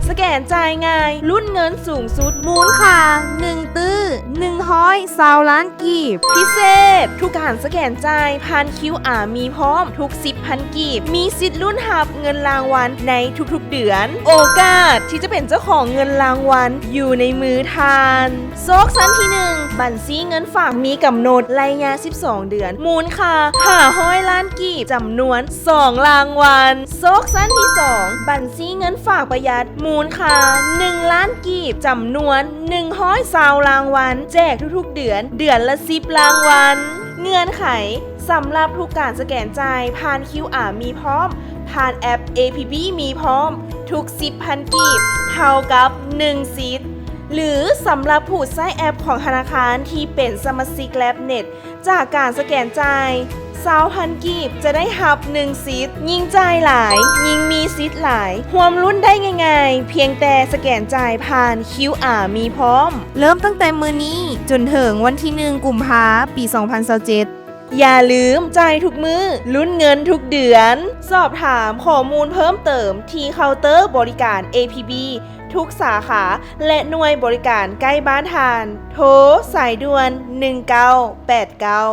ສະແກນຈ່າຍງ່າຍ, ລຸ້ນເງິນສູງສຸດ, ມູນຄ່າໜຶ່ງຕື້ ໜຶ່ງຮ້ອຍຊາວລ້ານກີບ. ພິເສດ, ທຸກການສະແກນຈ່າຍຜ່ານ ຄິວອາ ມີພ້ອມ ທຸກສິບພັນກີບ ມີສິດລຸ້ນຮັບເງິນລາງວັນໃນທຸກໆເດືອນ. ໂອກາດທີ່ຈະເປັນເຈົ້າຂອງເງິນລາງວັນຢູ່ໃນມືທ່ານ. ໂຊກຊັ້ນທີໜຶ່ງ, ບັນຊີເງິນຝາກມີກຳນົດໄລຍະສິບສອງເດືອນ, ມູນຄ່າຫ້າຮ້ອຍລ້ານກີບ, ຈຳນວນສອງລາງວັນ. ໂຊກຊັ້ນທີສອງ, ບັນຊີເງິນຝາກປະຢັດ, ມູນຄ່າໜຶ່ງລ້ານກີບ, ຈຳນວນໜຶ່ງຮ້ອຍຊາວລາງວັນ, ແຈກທຸກໆເດືອນ, ເດືອນລະສິບລາງວັນ. ເງື່ອນໄຂ, ສຳລັບທຸກການສະແກນຈ່າຍຜ່ານ ຄິວອາ ມີພ້ອມ, ຜ່ານແອັບ ເອ ພີ ບີ ມີພ້ອມ, ທຸກສິບພັນກີບ ເທົ່າກັບໜຶ່ງສິດ ຫຼື ສຳລັບຜູ້ໃຊ້ແອັບຂອງທະນາຄານທີ່ເປັນສະມາຊິກ ແລັບເນັດ ຈາກການສະແກນຈ່າຍຊາວພັນກີບ ຈະໄດ້ຮັບໜຶ່ງສິດ. ຍິ່ງຈ່າຍຫຼາຍ, ຍິ່ງມີສິດຫຼາຍ. ຮ່ວມລຸ້ນໄດ້ງ່າຍໆ ພຽງແຕ່ສະແກນຈ່າຍຜ່ານ ຄິວອາ ມີພ້ອມ. ເລີ່ມຕັ້ງແຕ່ມື້ນີ້ຈົນເຖິງວັນທີໜຶ່ງ ກຸມພາ ປີສອງພັນຊາວເຈັດ. ຢ່າລືມ, ຈ່າຍທຸກມື້, ລຸ້ນເງິນທຸກເດືອນ. ສອບຖາມຂໍ້ມູນເພີ່ມເຕີມທີ່ເຄົາເຕີບໍລິການ ເອ ພີ ບີ ທຸກສາຂາ ແລະ ໜ່ວຍບໍລິການໃກ້ບ້ານທ່ານ. ໂທສາຍດ່ວນໜຶ່ງເກົ້າແປດເກົ້າ.